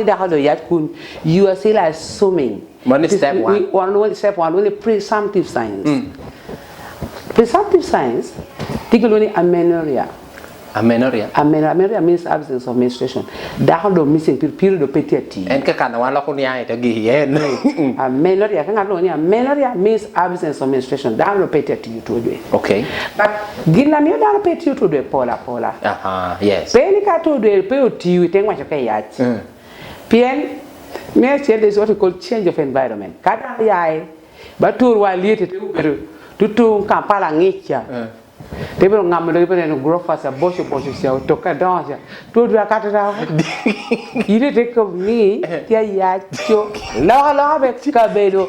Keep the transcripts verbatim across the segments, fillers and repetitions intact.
dako do yac kun, you are still assuming. Mano ni step one. Wan lwongo ni step one, lwongo ni presumptive signs. Presumptive signs, tye gin lwongo ni amenorrhea. Amenorrhea. Amen-, amenorrhea means absence of menstruation. Dako do missing period, period do pe tye atii. En kaka na wan loko niaŋ ito gi en. Amenorrhea, ka ŋat lwongo ni amenorrhea means absence of menstruation. Dano do pe tye atiyo two dwe. Okay. But gin a mio dano pe tiyo two dwe pol apola. Aha, yes. Pe ni ka two dwe pe otiyo ite ŋwaco ka i yac. Pien me acel is what we call change of environment. Ka dano yaye, ba turwa lyet ite obedo tutuŋ Kampala ŋic ca. Te bino ŋamo doge, bino neno grofas aboco boco ca, otokke adoŋo ca. Two dwe akato dako. Ite te kobo ni tye ayaco. Loko aloka me kabedo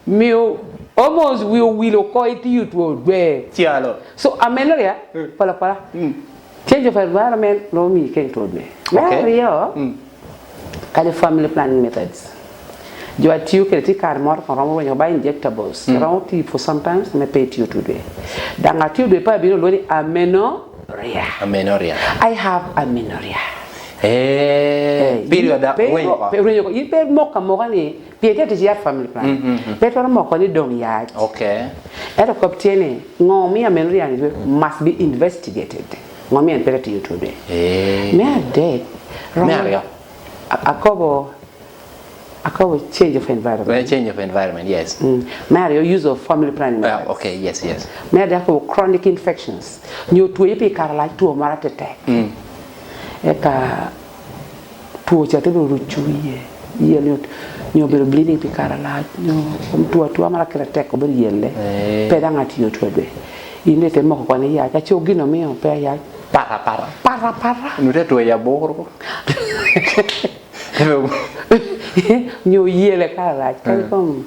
mio almost wi owil oko itiyo two dwe. Calo. So, amenorrhea, pala pala. Change of environment, no mi keny two dwe. Me aryo, kadi family planning methods. Jo a tiyo kede tye kare moro kon romo rwenyo ba injectables. Romo tiyo for sometimes me pe tiyo two dwe. Daŋ atiyo dwe pe abino lwongo ni amenorrhea. Amenorrhea. I have amenorrhea. Eh, period a pe rwenyo oko. Pe rwenyo oko. In pe moko amoka ni, pien tye tic yat family plan. Pe twero moko ni doŋ yac. Okay. Ento kop tye ni, ŋo omio amenorrhea ni must be investigated. Ŋo omio en pe tiyo two dwe. Eh. Me adek, me aryo. A-, akobo, akobo change of environment. Well, change of environment, yes. Mm. Me aryo, use of family planning methods. Okay, yes, yes. Me adek, akobo chronic infections. Nyo tweyo pi kare alac, two moro atetek. Mm. Eka two ca te bino ruco iye, iye nyo, nyo bedo bleeding pi kare alac, nyo kom two atua mara kite tek obedo yelle. Eh. Pe daŋ atiyo two dwe. In ite moko kwan i yac, aco gin omio pe ayac. Para, para. Para, para. Nute two i aboro. Nyo yele kare alac, kadi kom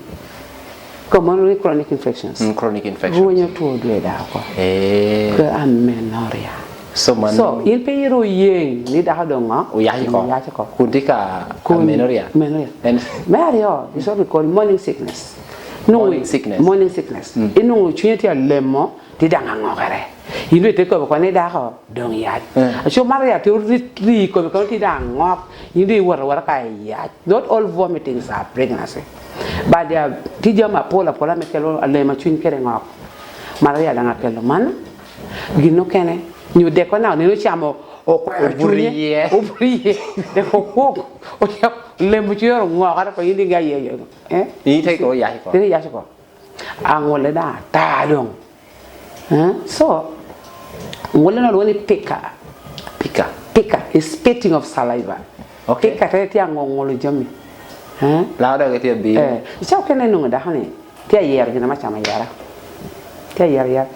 Kom mano ni chronic infections. Mm, chronic infections. Rwenyo two dwe daŋ oko. Eh. Ke amenorrhea. So, man. So, in pe iro yeng ni dako doŋ ŋo? Oyac oko. Oyac oko. Kun tye ka amenorrhea. Amenorrhea. Me aryo, is what we call morning sickness. Morning sickness. Morning sickness. Mm. Inwoŋo cunye tye alemo, tye daŋ aŋokere. In doŋ ite kobo koni dako, doŋ yac. Eh. Aco maro yac te ori, ri kome kono tye daŋ aŋok, in doŋ iwot awota ka i yac. Not all vomitings are pregnancy. But there are, tye jami apol apola ame kelo alema cuny kede ŋok. Malaria daŋ akelo man. Gin okene, nyo deko na oneno ocamo, okwero cunye, oburiye, oburiye, deko okuk, ocamo, lemo cunye oŋokere oko, in doŋ aye, eh? In ite ko yac oko. Ite yac oko. Aŋole daŋ ata doŋ. Eh? So, ŋole no lwongo ni pika. Pika. Pika is spitting of saliva. Okay. Pika te tye aŋoŋolo jami. Eh? Lao dok itye abiro. Eh, icako kene nwoŋo dako ni, tye ayero gin ame acamo ayera. Tye ayero ayera.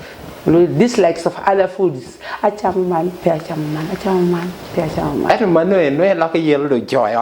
Lwongo ni dislikes of other foods. Acamo man, pe acamo man, acamo man, pe acamo man. Ento mano en, nwe lok iyelo do joyo.